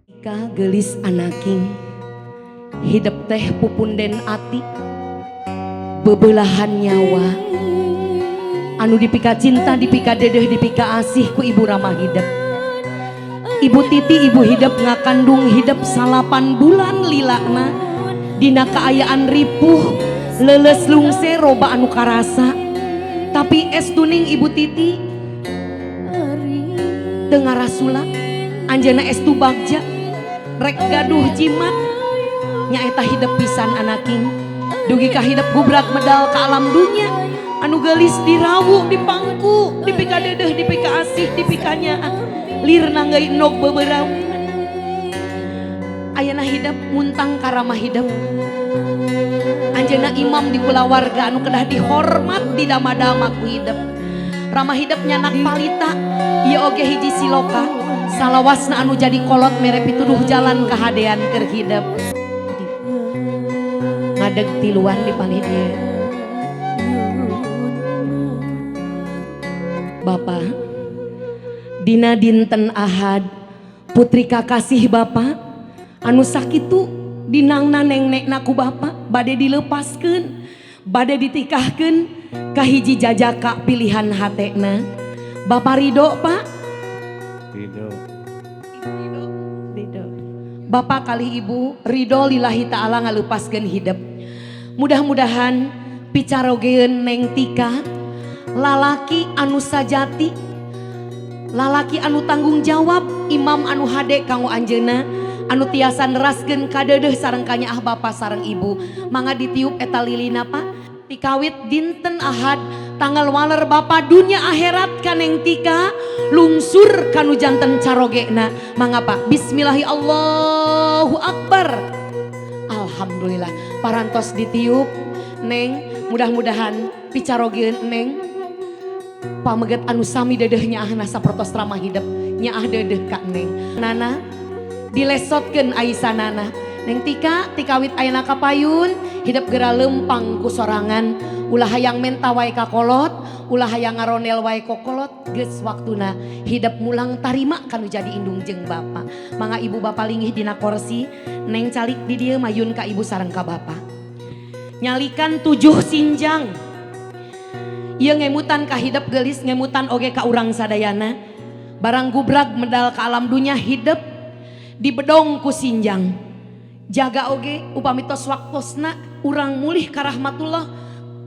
Ka geulis anaking hidep teh pupunden ati bebelahan nyawa anu dipika cinta dipika dedeh dipika asih ku ibu ramah hidep. Ibu Titi ibu hidep ngakandung hidep 8 bulan lilana dina kaayaan ripuh leuleus lungse roba anu karasa tapi estuning ibu Titi teu ngarasula anjeunna estu bagja rek gaduh jimat nyaeta hidep pisan anaking dugi ka hidep gubrak medal ka alam dunya anu geulis dirawu dipangku dipika dedeh dipika asih dipikanya lir nanggai nog beberau ayeuna hidep muntang karamah hidep anjeunna imam di kulawarga anu kedah dihormat di dama-dama ku hidep ramah hidep nyanak palita ieu oge hiji siloka salawasna anu jadi kolot mere pituduh jalan kahadean keur hidep ngadeg tiluan di palih dieu. Bapa dina dinten Ahad putri kakasih Bapa anu sakitu dinangna nengnekna ku Bapa bade dilepaskeun bade ditikahkeun ka hiji jajaka pilihan hatena. Bapa ridho Pak? Ridho. Ridho. Bapak kali ibu ridho lillahi ta'ala ngalepaskeun hidep. Mudah-mudahan picarogeun Neng Tika lalaki anu sajati, lalaki anu tanggung jawab, imam anu hade kanggo anjeunna, anu tiasa neraskeun kadeudeuh sareng kanyaah bapa sareng ibu. Mangga ditiup eta lilina Pak. Tikawit dinten Ahad tanggal waler bapa dunia akhirat ka Neng Tika lungsur kanu janten carogena. Mangga Pak. Bismillahi Allahu Akbar. Alhamdulillah parantos ditiup Neng, mudah-mudahan picarogeun Neng pameget anu sami dedeh nyaahna sapertos ramah hidep nyaah dedeh ka Neng. Nana dilesotkeun aisanana. Neng Tika tikawit ayeuna kapayun hidep geura lempang ku sorangan, ulah hayang menta wae ka kolot, ulah hayang ngaronel wae ka kolot, geus waktuna hidep mulang tarima kanu jadi indung jeung bapa. Mangga ibu bapa linggih dina korsi, Neng calik di dieu mayun ka ibu sareng ka bapa. Nyalikan 7 sinjang. Ieu ngemutan ka hidep geulis, ngemutan oge ka urang sadayana. Barang gubrag medal ka alam dunya hidep dibedong ku sinjang. Jaga oge upami tos waktosna urang mulih ka rahmatullah,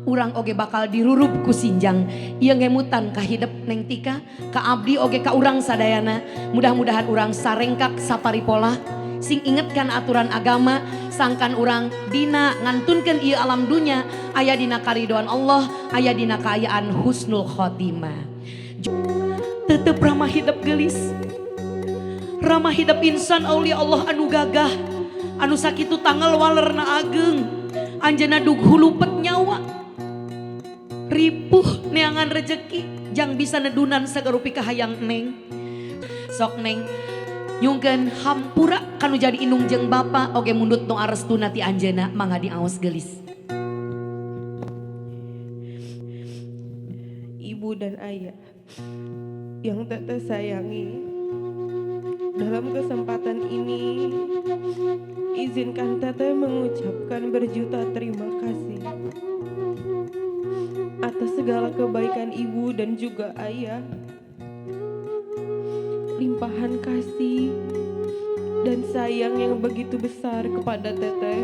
urang oge bakal dirurup ku sinjang. Ieu ngemutan ka hidep Neng Tika, ka abdi oge ka urang sadayana. Mudah-mudahan urang sarengkak saparipola, sing ingetkan aturan agama, sangkan urang dina ngantunkeun ieu alam dunya aya dina karidoan Allah, aya dina kaayaan husnul khotimah. Tetep ramah hidep geulis, ramah hidep insan aulia Allah anu gagah, anu sakitu tanggal walerna ageng, anjeunna dug hulupet nyawa, ripuh neangan rejeki, jang bisa nedunan sagarupi kahayang Neng. Sok Neng nyungkeun hampura kanu jadi indung jeung bapa oge mundut doa restuna ti anjeunna, mangga diaos geulis. Ibu dan ayah yang teteh sayangi, dalam kesempatan ini izinkan teteh mengucapkan berjuta terima kasih atas segala kebaikan ibu dan juga ayah, limpahan kasih dan sayang yang begitu besar kepada teteh.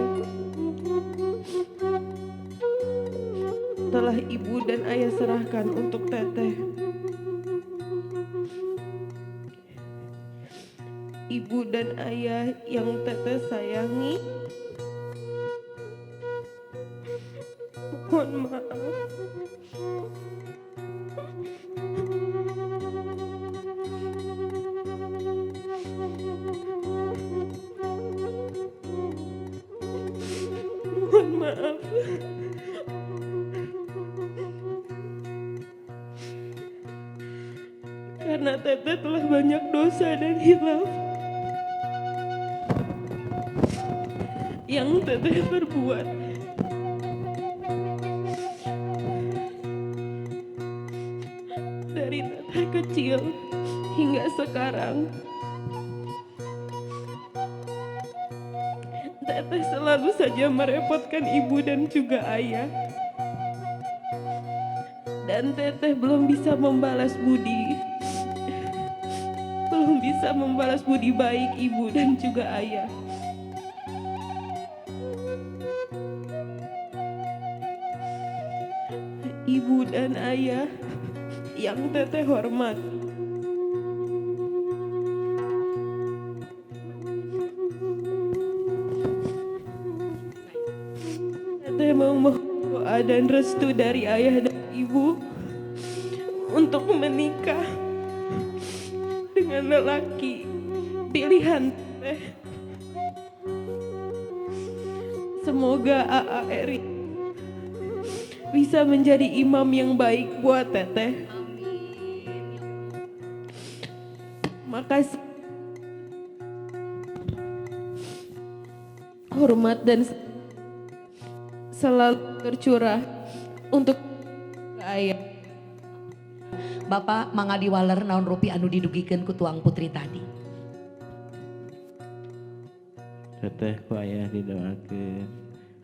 Telah ibu dan ayah serahkan untuk teteh. Ibu dan ayah yang teteh sayangi, mohon maaf. Mohon maaf. Karena teteh telah banyak dosa dan hilaf yang teteh perbuat. Dari teteh kecil hingga sekarang. Teteh selalu saja merepotkan ibu dan juga ayah. Dan Teteh belum bisa membalas budi. Belum bisa membalas budi baik ibu dan juga ayah. Ibu dan ayah yang Teteh hormat. Teteh memohon doa dan restu dari ayah dan ibu untuk menikah dengan lelaki pilihan Teteh. Semoga AA Eri bisa menjadi imam yang baik buat Teteh. Makasih. Hormat dan selalu tercurah untuk ayah. Bapak mangga diwaler naon rupi anu didugikeun ku tuang putri tadi. Teteh ku ayah didoakeun.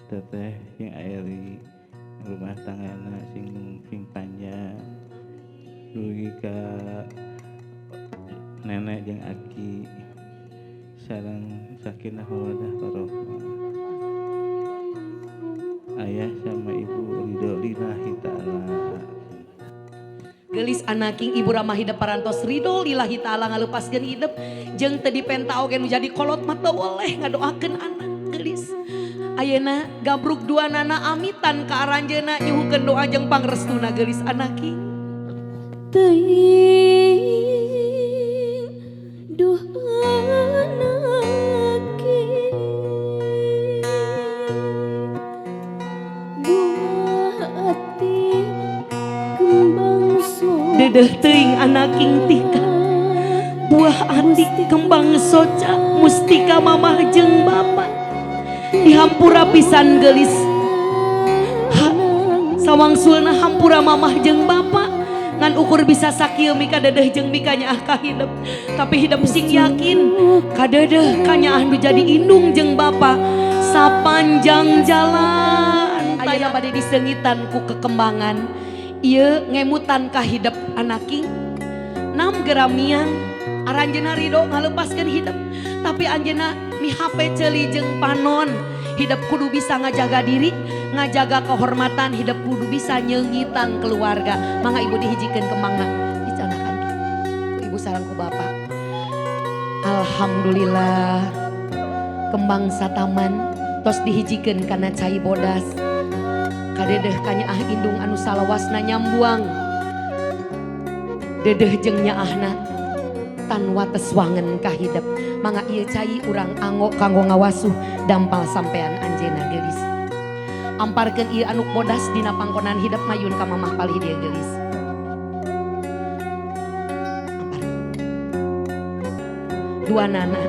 Teteh jeung Aeri rumah tanggana sing sing panjang. Dugi ka nenek jeung aki sareng sakinah mawaddah warahmah. Ayah sama ibu ridho lillahi ta'ala. Gelis anaking ibu ramah hidep parantos ridho lillahi ta'ala ngalepaskeun hidep jeung teu dipenta oge nu jadi kolot mah teu boleh ngadoakeun anak gelis. Ayeuna gabruk dua nana amitan ka aranjeuna nyuhunkeun doa jeung pangrestuna gelis anaking. Teuing duh anaking buah ati kembang soca. Dedeh teuing anaking Tika buah ati kembang soca mustika mamah jeung bapa dihampura pisan gelis. Ha, sawangsulna hampura mamah jeung bapa ngan ukur bisa sakieu mika dedeh jeung mika nyaah ka hidep, tapi hidep sing yakin kadedeh kanyaah nu jadi indung jeung bapa sapanjang jalan. Ayeuna bade diseungitan ku kekembangan ieu ngemutan ka hidep anaking 6 geramian aranjeuna ridho ngalepaskeun hidep, tapi anjeunna mihape ceuli jeung panon. Hidep kudu bisa ngajaga diri, ngajaga kehormatan, hidep kudu bisa nyeungitan keluarga. Mangga ibu dihijikeun kembangna dicanakan ku ibu sareng ku bapak. Alhamdulillah kembang sataman tos dihijikeun kana cai bodas. Kadedeh kanyaah indung anu salawasna nyambuang dedeh jeung nyaahna tan wates wangen ka hidep. Mangga ieu cai urang anggo kanggo ngawasuh dampal sampean anjeunna geulis. Amparkeun ieu anu bodas dina pangkonan hidep mayun ka mamah palih dieu geulis. Ampar. Dua nana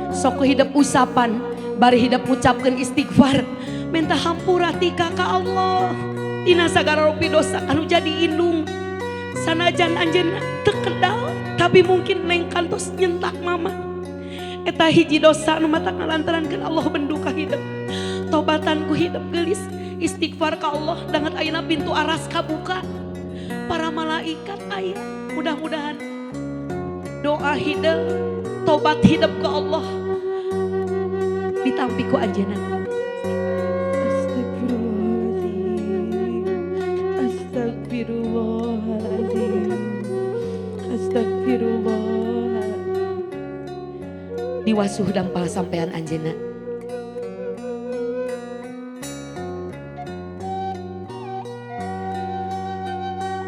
sok hidep usapan bari hidep ngucapkeun istighfar minta hampura tika ka Allah dina sagala rupi dosa anu jadi indung. Sanajan anjeunna teu kedal tapi mungkin neng kantos nyentak mama. Eta hiji dosa nu matak ngalantarankeun Allah bendu ka hidep. Tobatan ku hidep geulis, istighfar ka Allah dangat ayeuna pintu aras kabuka. Para malaikat aya, mudah-mudahan doa hidep, tobat hidep ke Allah ditampi ku anjeunna. Astagfirullahaladzim, astagfirullahaladzim, astagfirullah. Diwasuh dampal sampean anjeunna.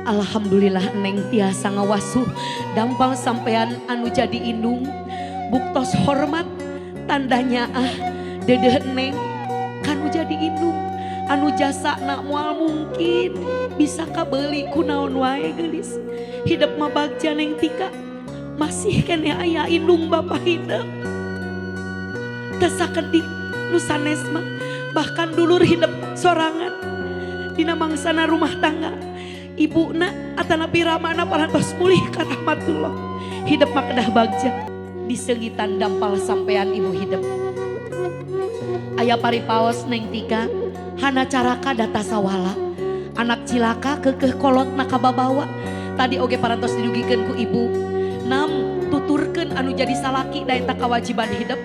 Alhamdulillah neng tiasa ngawasuh dampal sampean anu jadi indung. Buktos hormat tandanya ah dedeh neng kanu jadi indung anu jasa nak moal mungkin bisa kabeli ku naon wae geulis. Hidep mah bagja neng Tika masih keneh aya indung bapa hidep. Teu sakedik nu sanes mah bahkan dulur hidep sorangan dina mangsana rumah tangga ibuna atanapi ramana parantos mulih ka rahmatullah. Hidep mah kedah bagja diseungitan dampal sampean ibu hidep. Aya paripaos Neng Tika hana caraka data sawala. Anak cilaka kekeh kolot nakababawa. Tadi oge parantos didugikeun ku ibu. Nam tuturkeun anu jadi salaki da eta kawajiban hidup.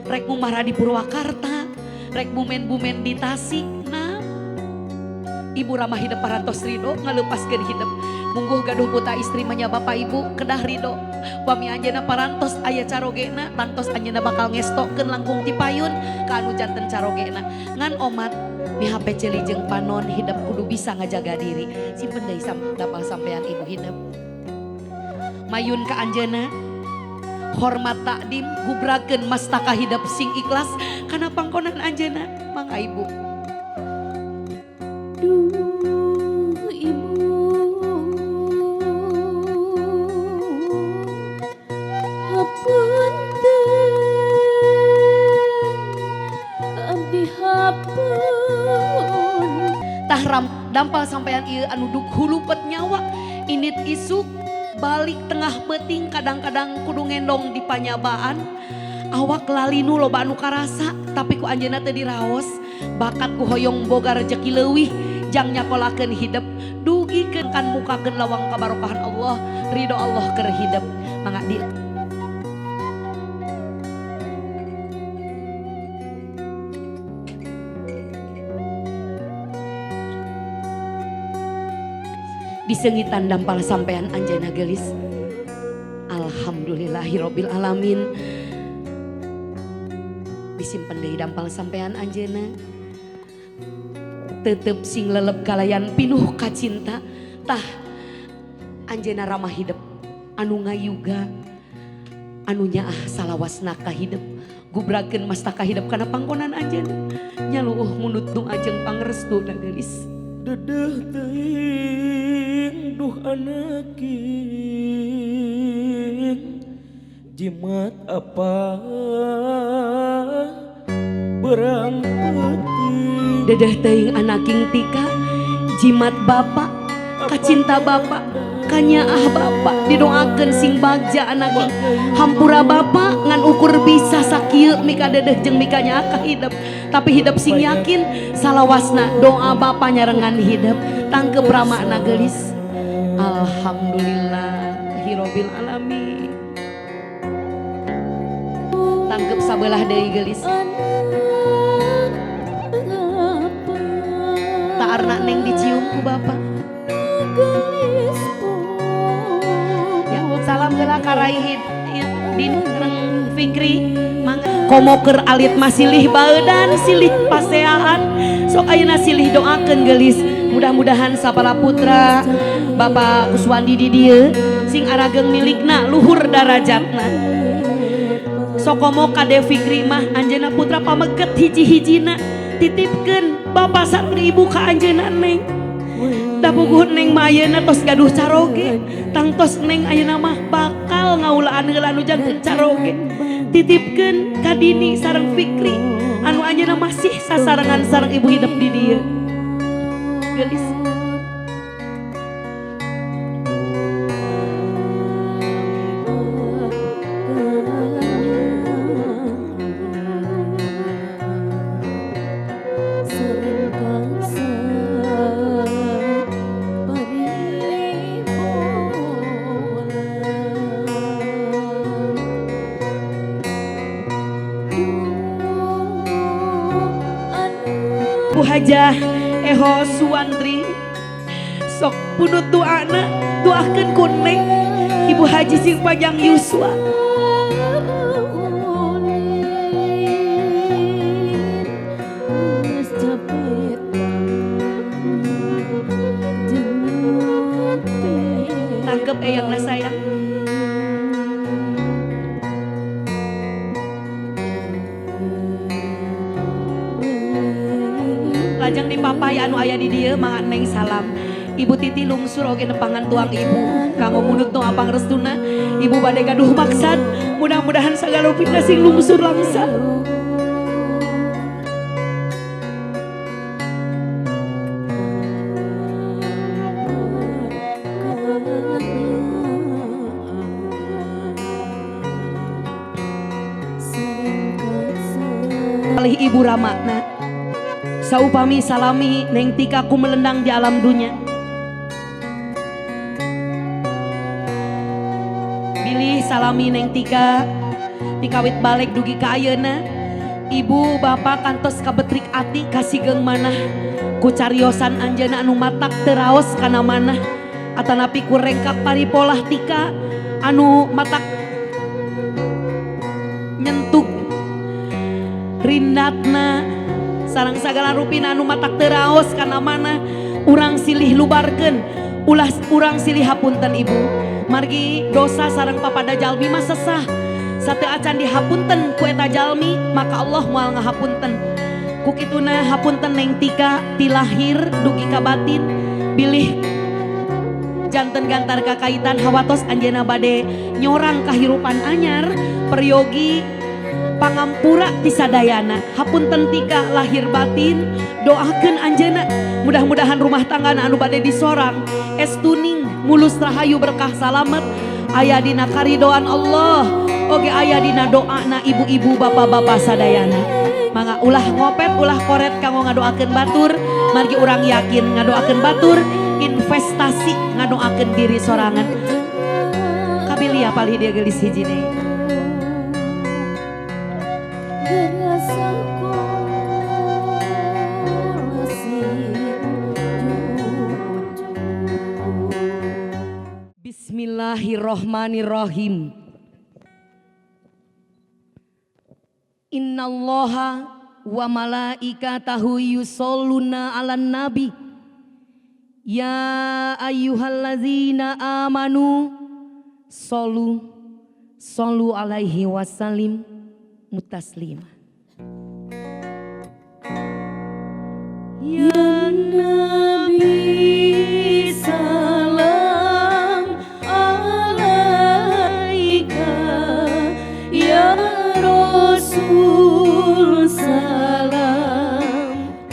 Rek mumara di Purwakarta, rek bumen-bumen di Tasik. Nam ibu ramah hidup parantos ridho ngalepaskeun hidup. Mungguh gaduh putra istri manya bapak ibu kedah ridho. Pami anjeunna parantos aya carogena, tangtos anjeunna bakal ngestokeun langkung ti payun ka anu janten carogena. Ngan omat mihape ceuli jeung panon hidup kudu bisa ngajaga diri. Simpen deui dapal sampean ibu hidup. Mayun ka anjeunna hormat takdim gubrakeun mastaka hidup sing ikhlas kana pangkonan anjeunna mangga ibu. Duh ibu hapunten abdi hapun. Tahram dampal sampean ieu anu duk hulupet nyawa init isuk balik tengah peuting kadang-kadang kudu ngendong di panyabaan. Awak lalinu loba anu karasa tapi ku anjeunna teu diraos. Bakat ku hoyong boga rejeki leuwih jang nyakolakeun hidup dugikeun kan mukakeun lawang kabarokahan Allah ridho Allah keur hidup. Mangga di disengitan dampal sampean anjeunna geulis. Alhamdulillahirabbil alamin. Disimpen deui dampal sampean anjeunna. Tetep sing lelep kalayan pinuh kacinta. Tah anjeunna ramah hidup anu ngayuga anu nyaah salawasna ka hidup gubrakeun mastaka hidup kana pangkonan anjeunna. Nyaluuh mundut doa jeung pangrestuna geulis. Dedeh teuing duh anaking jimat apa berang putih. Dedeh teuing anaking Tika jimat bapak kacinta bapak kanyaah bapak didoakeun sing bagja anaking hampura bapak ngan ukur bisa sakieu mika dedeh jeung mika nyaah ka hidup. Tapi hidup sing yakin salawasna doa bapak nyarengan hidup tangkep ramakna geulis. Alhamdulillahirabbil alamin. Tangkep sabelah deui geulis. Taarna neng dicium ku bapak. Ya, salam heula ka Raihid ya, din sareng Fikri. Komo keur alit masilih baeudan silih paseaan. Sok ayeuna silih doakeun geulis. Mudah-mudahan sapala putra Bapak Kuswandi di dieu sing arageng milikna luhur darajatna. Sokomo kade Fikri mah anjeunna putra pameget hiji-hijina titipkeun bapak sareng ibu ka anjeunna neng. Da puguh neng mah ayeuna tos gaduh caroge, tangtos neng ayeuna mah bakal ngaulaan heula anu janten caroge. Titipkeun ka Dini sareng Fikri anu anjeunna masih sasarengan sareng ibu hidup di dieu. Geulis. Bu Hajah Eho Suwandri sok punut doana doakeun ku neng Ibu Haji sing panjang yuswa. Tangkep eyangna sayang. Lajeng di papai anu aya di dieu mangga neng salam. Ibu Titi lungsur oge nepangan tuang ibu kanggo mundut doa pangrestuna. Ibu bade gaduh maksad mudah-mudahan sagala rupina sing lungsur langsa. kalih ibu ramana. Saupami salami Neng Tika ku melendang di alam dunya. Bilih salami Neng Tika dikawit balik dugi ka ayeuna. Ibu bapak kantos kabetrik ati kasigeng manah ku cariosan anjeunna anu matak teu raos kana manah atanapi ku rengkak paripolah Tika anu matak nyentuk rindatna sareng sagala rupina anu matak teu raos kana manah urang silih lubarkeun ulah urang silih hapunten ibu margi dosa sareng papada jalmi mah sesah sateu acan dihapunten ku eta jalmi maka Allah moal ngahapunten ku kituna hapunten Neng Tika ti lahir dugi ka batin bilih janten gantar kakaitan hawatos anjeunna bade nyorang kahirupan anyar peryogi pangampura ti sadayana hapunten Tika lahir batin doakeun anjeunna mudah-mudahan rumah tanggana anu bade disorang estuning mulus rahayu berkah salamet aya dina karidoan Allah oge aya dina doana ibu-ibu bapak-bapak sadayana. Mangga ulah ngopet ulah koret kanggo ngadoakeun batur margi urang yakin ngadoakeun batur investasi ngadoakeun diri sorangan. Kabilia palih dia gelis hiji deui. Bismillahirrohmanirrohim. Innallaha wa malaikatahu yusholluna 'alan nabi ya ayyuhallazina amanu shollu shollu alaihi wasallim mutaslima. Ya Nabi salam alaika ya Rasul salam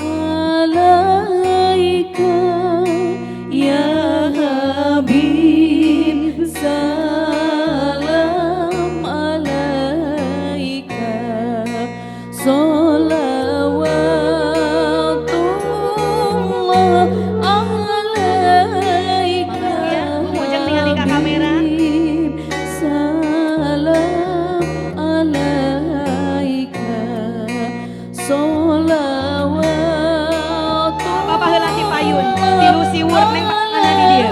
alaika ya Habib salam alaika sholawatullah alaika. Mojang ningali ka kamera. Salam alaika sholawatullah. Bapak heula ti payun tilu siwur neng panganan di dieu.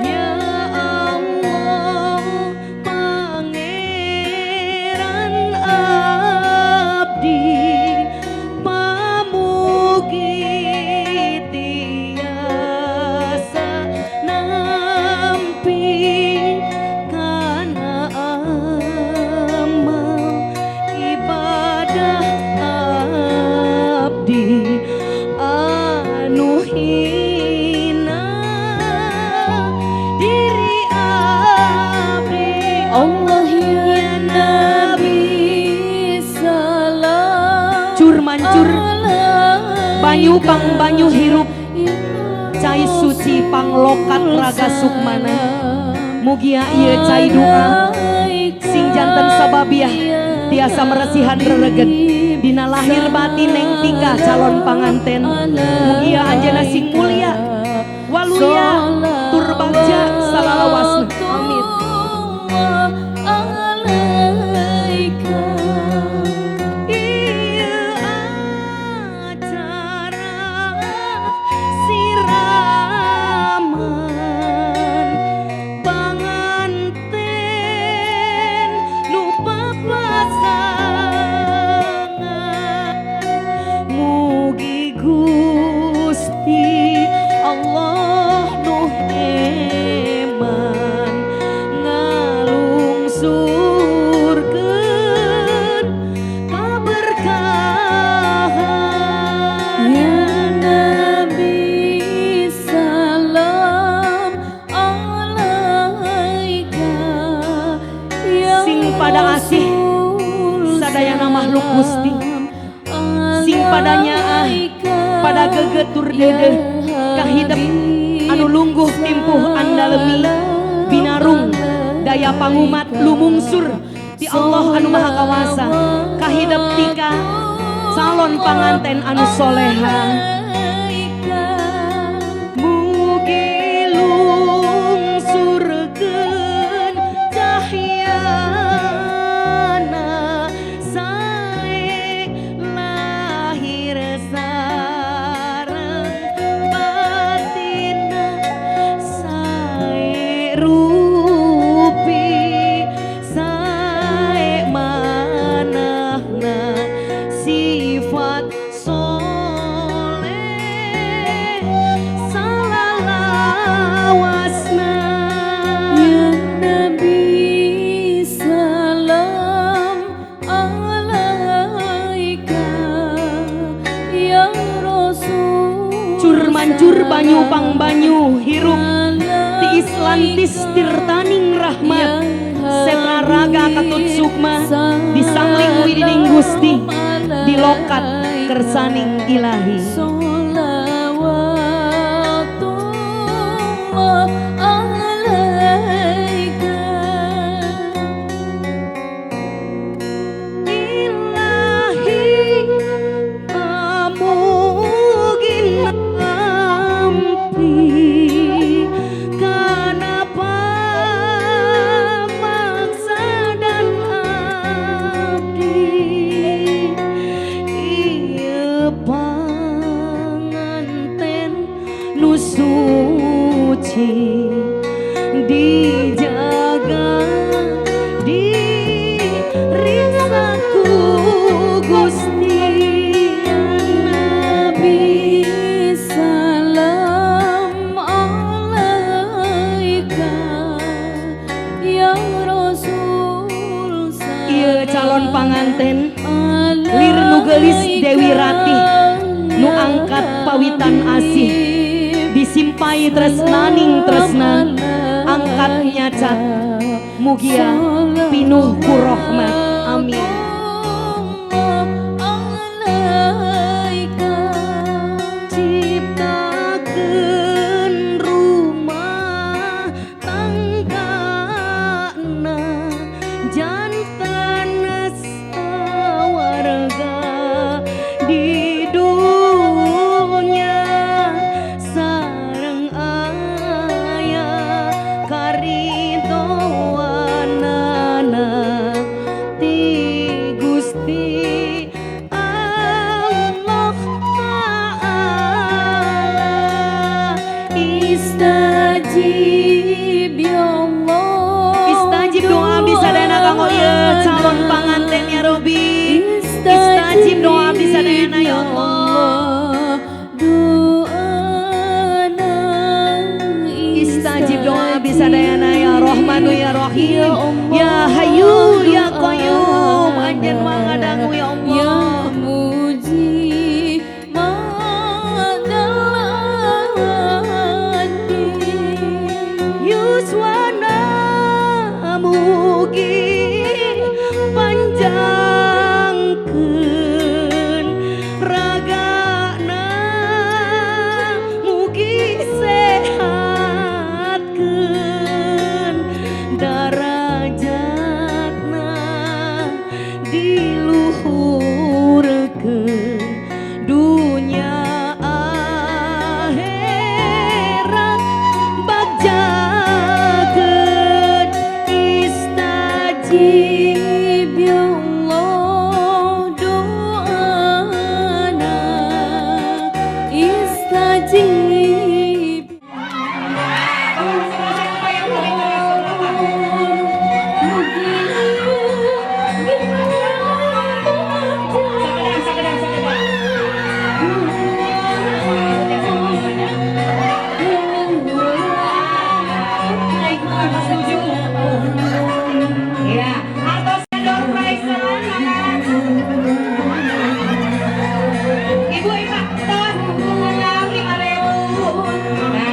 Ya Allah Pangeran abdi pamugi tiasa nampi kana amal ibadah abdi anu hina diri abdi. Allah ya Nabi salam Cur mancur banyu pang banyu hirup cai suci panglokat raga sukmana mugia ieu cai doa sing janten sababiah tiasa meresihan rereget dina lahir batin Neng Tika calon panganten mugia anjeunna sing mulia waluya tur bagja salalawasna amin. Alaika Ieu acara siraman panganten nu papasangan mugi Gusti Allah nu eman ngalungsurkeun kaberkahan. Ya Nabi salam alaika ya Sing pada asih Rasul sadayana makhluk Gusti. salam Sing pada nyaah, pada gegetur dedeh kahidep anu lungguh timpuh andalemi binarung daya pangumat lumungsur Ti Allah anu Maha Kawasa kahidep Tika calon panganten anu soleha. Mugi lungsurkeun cahyana, sae lahir sareng batinna, sae rupi, sae manahna, sifat soleh salalawasna. Ya Nabi salam alaika, ya Rasul. Cur mancur banyu pang banyu hirup tiis lantis tirtaning rahmat, setra raga katut sukma disangling widining Gusti, dilokat kersaning Ilahi. Sholawatullah alaika. Ilahi pamugi nampi kana pamaksa dan abdi, ieu panganten nu suci dijaga diriksa ku Gusti. Ya Nabi salam alaika, ya Rasul. Ieu calon panganten lir nu geulis Dewi Ratih nu angkat pawitan asih, disimpai tresnaning tresna angkat nyacat, mugia pinuh ku rahmat, amin. Ciptakeun rumah tanggana jantan sawarga di dunya, sareng aya karidoanana ti Gusti Allah Ta'ala. Istajib ya Allah. Istajib doa abdi sadayana kanggo ieu calon panganten ya Robi. Istajib doa abdi sadayana ya Allah. Doana. Istajib doa abdi sadayana ya Rahmanu ya Rahim ya Hayyu ya Qayyum, anjeun mah ngadangu ya Allah. Ya Mujib Yuswana mugi panjangkeun ragana, mugi sehatkeun darajatna, diluhurkeun dunya akhirat bagjakeun. Istajib Istajib ya Allah doana. Istajib. Ya, atau door prize. Ibu Ibu tos menang 5.000. Nah,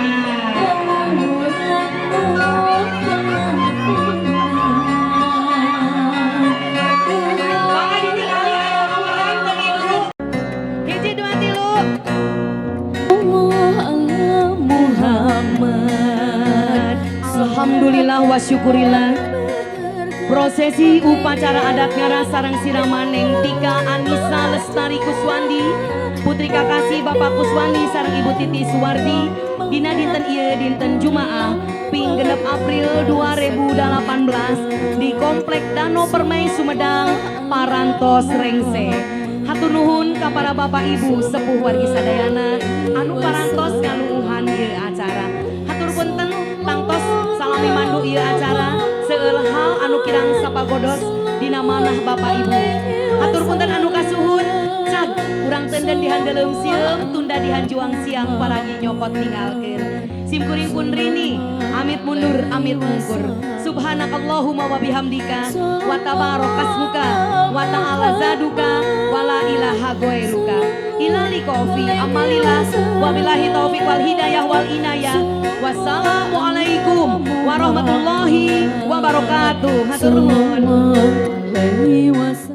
mangga ditinggali aya orang ibu. Hiji dua tilu. Allah ala Muhammad. Alhamdulillah wa syukurillah. Prosesi upacara adat ngaras sareng siraman Neng Tika Anissa Lestari Kuswandi, putri kakasih Bapak Kuswandi sareng Ibu Titi Suwardi, dina dinten ieu dinten Jumaah ping 6 April 2018 di Komplek Danau Permai Sumedang, parantos rengse. Hatur nuhun ka para bapak ibu sepuh wargi sadayana anu parantos ngalungguhan ieu acara. Hatur punten tangtos salami mandu ieu acara, seueur hal anu kirang sapagodos dina manah bapak ibu. Hatur punten anu kasuhun, cag urang tenden dihandeleum sieum, tunda dihanjuang siang paragi nyokot ninggalkeun. Sim kuring pun Rini, amit mundur, amit mungkur. Subhanakallahumma wa bihamdika wa tabarakasmuka wa ta'ala zaduka wa la ilaha ghairuka. Ila liqafi amalillah wa billahi taufik wal hidayah wal inayah. Wassalamualaikum warahmatullahi wabarakatuh. Hatur nuhun. Alaihi wasallam.